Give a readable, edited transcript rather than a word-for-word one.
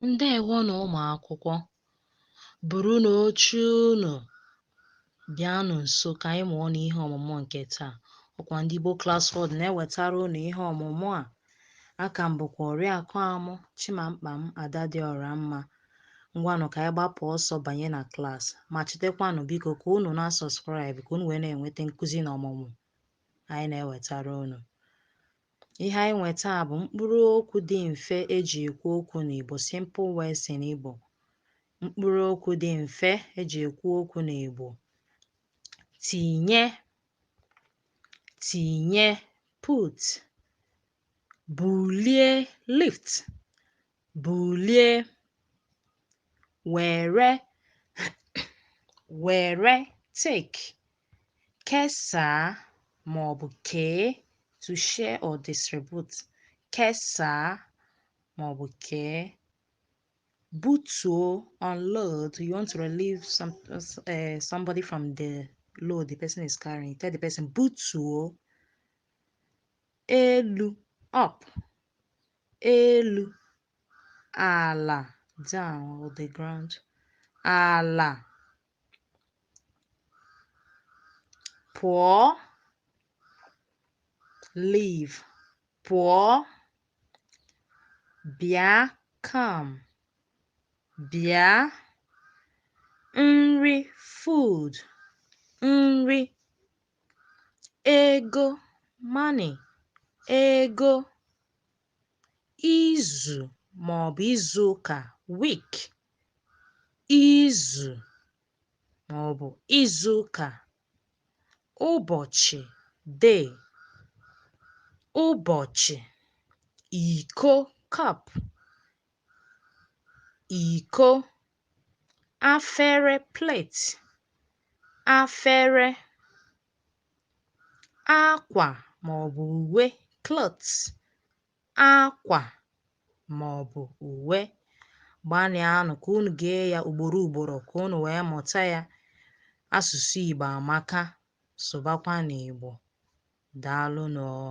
Ndeewonụ ụmụ akwụkwọ. Burunụ oche unu bịanụ nso ka anyị mụọ n'ihe ọmụmụ nke taa. Ọkwa ndị Igbo Class World na-ewetara unu ihe ọmụmụ a. Aka m bụkwa Oriakụ Amụ Chimamkpam Ada dị ọra mma. Ngwanụ ka anyị gbapụ ọsọ banye na klaasị, ma chetakwanụ biko ka unu na-asọskraịbụ ka unu wee na-enweta nkụzi na ọmụmụ anyị na-ewetara unu. Ihe anyị nweta bụ mkpụrụ okwu dị mfe eji ekwu okwu n'Igbo, simple words in Igbo. Mkpụrụ okwu dị mfe eji ekwu okwu n'Igbo. Tinye, tinye, put. Bulie, lift, bulie. Were, were, take. Kesaa maọbụ kee, to share or distribute. Kesaa maọbụ kee. Butuo, unload. You want to relieve somebody from the load the person is carrying. Tell the person butuo. Elu, up. Elu. Ala, down, or the ground. Ala. Pụọ, leave. Pụọ. Bịa, come. Bịa. Nri, food. Nri. Ego, money. Ego. Izu maọbụ izu ụka, week. Izu maọbụ izu ụka. Ụbọchị, day. Ụbọchị. Iko, cup. Iko. Afere, plate. Afere. Akwa maọbụ uwe, clothes. Akwa maọbụ uwe. Gbalịanụ ka unu gee ya ugboro ugboro ka unu wee mụta ya. Asụsụ Igbo amaka, sụbakwanụ Igbo. Daalụnụ o.